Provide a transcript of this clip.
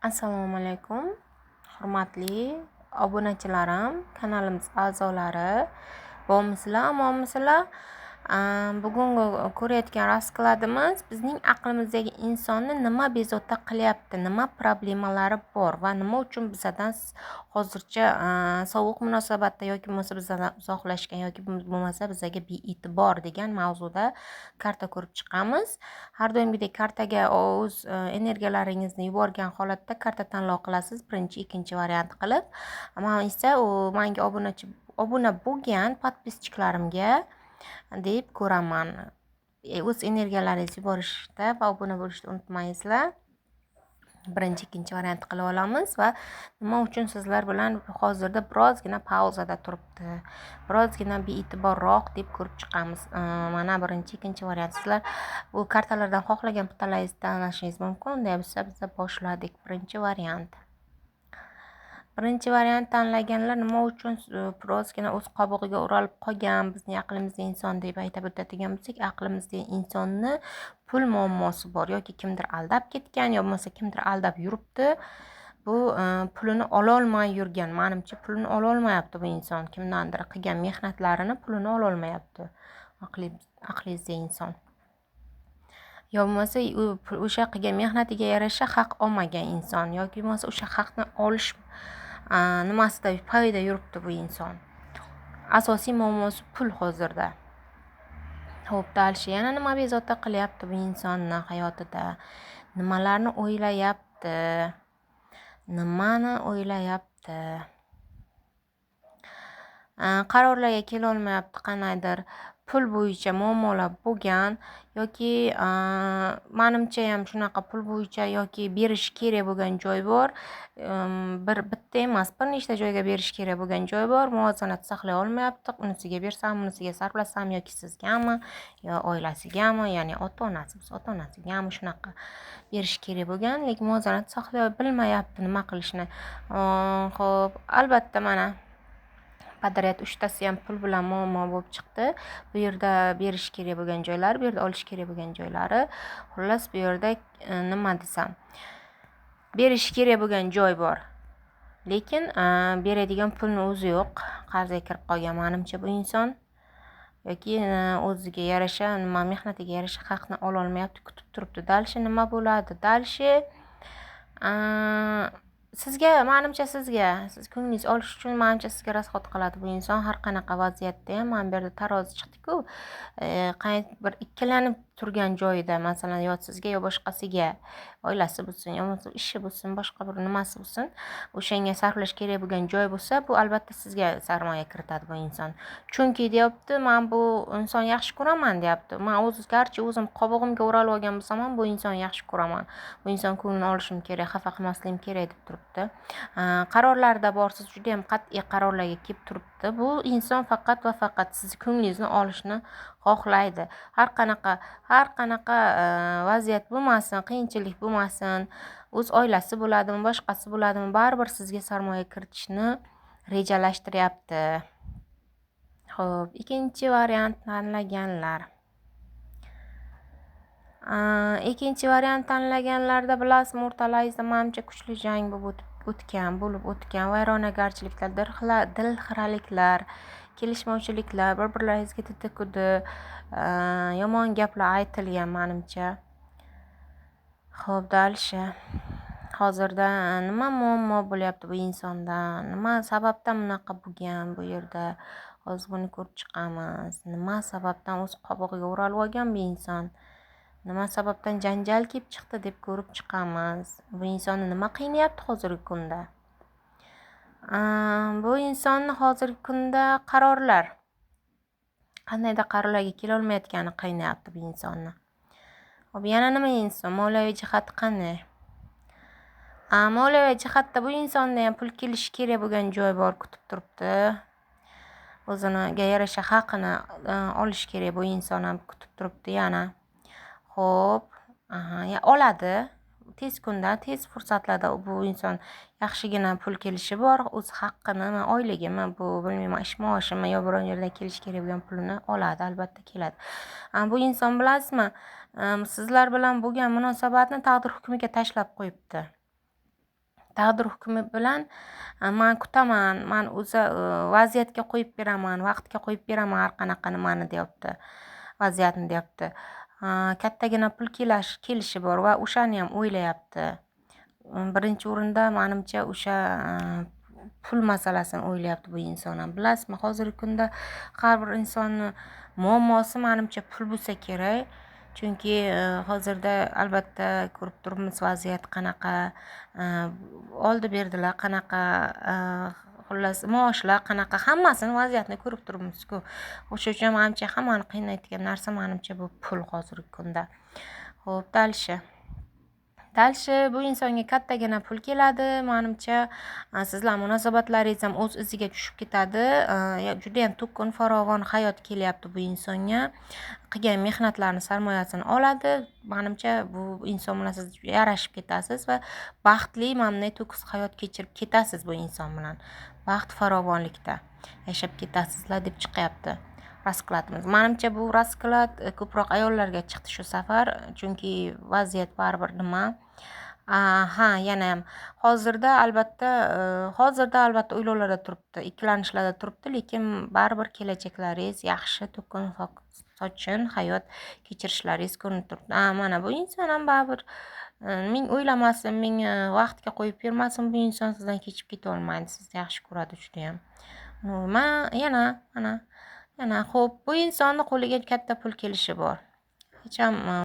Assalomu alaykum, hurmatli obunachilarim, kanalimiz a'zolari. Bormisizlar, omonmisizlar? Bugungi ko'rayotgan raskladimiz bizning aqlimizdagi insonni nima bezovta qilyapti, nima problemalari bor va nima uchun bizadan hozircha sovuq munosabatda yoki bo'lmasa bizdan uzoqlashgan yoki bo'lmasa bizaga bee'tibor degan mavzuda karta ko'rib chiqamiz. Har doimgidek kartaga o'z energiyalaringizni yuborgan holatda karta tanlov qilasiz, birinchi, ikkinchi variant qilib. Man esa u menga obuna bo'lgan подписчиklarimga deb ko'raman. O'z energiyalaringizni yuborishda va obuna bo'lishni unutmaysizlar. Birinchi, ikkinchi variant qilib olamiz va nima uchun sizlar bilan hozirda birozgina pauzada turibdi, birozgina bee'tiborroq deb ko'rib chiqamiz. Mana birinchi, ikkinchi variant. Sizlar bu kartalardan xohlagan bittalaringizni tanlashingiz mumkin. Unday bo'lsa, biz boshladik. Birinchi variant. Birinchi variant tanlaganlar nima uchun birozgina o'z qobig'iga o'ralib qolgan bizning aqlimizda inson deb aytib o'tadigan bo'lsak, aqlimizda insonni pul muammosi bor yoki kimdir aldab ketgan, yo bo'lmasa kimdir aldab yuribdi. Bu pulini ololmay yurgan, manimcha, pulini ololmayapti bu inson, kimdandir qilgan mehnatlarini pulini ololmayapti aqlingizda inson. Yo bo'lmasa u o'sha qilgan mehnatiga yarasha haq olmagan inson yoki bo'lmasa o'sha haqni olish nimasida payida yuribdi bu inson. Asosiy muammosi pul hozirda. Xo'p, дальше yana nima bezovta qilyapti bu insonni hayotida? Nimalarni o'ylayapti? Nimani o'ylayapti? Qarorlarga kelolmayapti, qandaydir pul bo'yicha muammolar bo'lgan yoki manimcha ham shunaqa pul bo'yicha yoki berish kerak bo'lgan joy bor. Bir bitta emas, bir nechta joyga berish kerak bo'lgan joy bor. Muvozanat saqlay olmayapti. Unisiga bersam, bunisiga sarflasam yoki sizgami yo oilasigami, ya'ni ota onasi bo'lsa, ota onasigami, shunaqa berish kerak bo'lgan, lekin muvozanat saqlay bilmayapti nima qilishni. Xo'p, albatta, mana подряд uchtasi ham pul bilan muammo bo'lib chiqdi. Bu yerda berish kerak bo'lgan joylari, bu yerda olish kerak bo'lgan joylari. Xullas, bu yerda nima desam, berish kerak bo'lgan joy bor, lekin beradigan pulni o'zi yo'q. Qarzga kirib qolgan, manimcha, bu inson yoki o'ziga yarasha nima, mehnatiga yarasha haqni ololmayapti, kutib turibdi. Дальше nima bo'ladi? Дальше sizga, manimcha, sizga, siz ko'nglingizni olish uchun, manimcha, sizga расход qiladi bu inson har qanaqa vaziyatda ham. Mana bu yerda tarozi chiqdiku, bir ikkilanib turgan joyida, masalan, yo sizga, yo boshqasiga, oilasi bo'lsin, yo bo'lmasa ishi bo'lsin, boshqa bir nimasi bo'lsin, o'shanga sarflash kerak bo'lgan joy bo'lsa, bu albatta sizga sarmoya kiritadi bu inson. Chunki deyapti, man bu inson yaxshi ko'raman, deyapti. Man o'zi, garchi o'zim qobig'imga o'ralib olgan bo'lsam ham, bu insonni yaxshi ko'raman, bu inson ko'nglini olishim kerak, xafa qilmasligim kerak, deb turibdi. Qarorlarida borsiz, judayam qat'iy qarorlarga kelib turibdi. Bu inson faqat va faqat sizni ko'nglingizni olishni xohlaydi. Har qanaqa vaziyat bo'lmasin, qiyinchilik bo'lmasin, o'z oilasi bo'ladimi, boshqasi bo'ladimi, baribir sizga sarmoya kiritishni rejalashtiryapti. Xo'p, ikkinchi variant tanlaganlar. Ikkinchi variant tanlaganlarda, bilasizmi, o'rtalaringizda, manimcha, kuchli jang bo'lib o'tgan, bo'lib o'tgan, vayronagarchiliklar, dilxiraliklar, kelishmovchiliklar, bir birlaringizga titi-kudi, yomon gaplar aytilgan, manimcha. Xo'p, дальше hozirda nima muammo bo'lyapti bu insonda? Nima sababdan bunaqa bo'lgan bu yerda? Hozir buni ko'rib chiqamiz. Nima sababdan o'z qobig'iga o'ralib olgan bu inson? Nima sababdan janjal kelib chiqdi deb ko'rib chiqamiz. Bu insonni nima qiynayapti hozirgi kunda? Bu insonni hozirgi kunda qarorlar, qandaydir qarorlarga kelolmayotgani qiynayapti bu insonni. Xo'p, yana nima, inson moliyaviy jihati qanday? Moliyaviy jihatda bu insonda ham pul kelishi kerak bo'lgan joy bor, kutib turibdi. O'ziniga yarasha haqini olishi kerak, bu inson ham kutib turibdi yana. Xo'p, aha, oladi. Tez kunda, tez fursatlarda bu inson yaxshigina pul kelishi bor. O'z haqqini, oyligimi bu, bilmayman, ish maoshimi yo biron yerdan kelishi kerak bo'lgan pulini oladi, albatta keladi. Bu inson, bilasizmi, sizlar bilan bo'lgan munosabatni taqdir hukmiga tashlab qo'yibdi. Taqdir hukmi bilan man kutaman, man o'zi vaziyatga qo'yib beraman, vaqtga qo'yib beraman har qanaqa nimani deyapti, vaziyatni deyapti. Kattagina pul kelishi bor va o'shani ham o'ylayapti. Birinchi o'rinda manimcha o'sha pul masalasini o'ylayapti bu inson ham. Bilasizmi, hozirgi kunda har bir insonni muammosi manimcha pul bo'lsa kerak. Chunki hozirda albatta ko'rib turibmiz vaziyat qanaqa, oldi berdilar qanaqa, xullas maoshlar qanaqa, hammasini vaziyatni ko'rib turibmiz-ku. O'sha uchun manimcha hammani qiynayotgan narsa manimcha bu pul hozirgi kunda. Xo'p, дальше. Дальше bu insonga kattagina pul keladi. Manimcha sizlar munosabatlaringiz ham o'z iziga tushib ketadi. Judayam to'kin, farovon hayot kelyapti bu insonga. Qilgan mehnatlarini sarmoyasini oladi. Manimcha bu inson bilan siz yarashib ketasiz va baxtli, mana bunday to'kis hayot kechirib ketasiz bu inson bilan. Baxt farovonlikda yashab ketasizlar deb chiqyapti raskladimiz. Manimcha bu rasklad ko'proq ayollarga chiqdi shu safar, chunki vaziyat baribir nima. Ha, yana ham hozirda albatta o'ylovlarda turibdi, ikkilanishlarda turibdi, lekin baribir kelajaklaringiz yaxshi, to'kin sochin hayot kechirishlaringiz ko'rinib turibdi. Mana bu inson ham baribir ming o'ylamasin, ming vaqtga qo'yib bermasin, bu inson sizdan kechib ketolmaydi, sizni yaxshi ko'radi judayam. Yana mana yana xo'p, bu insonni qo'liga katta pul kelishi bor. Hech ham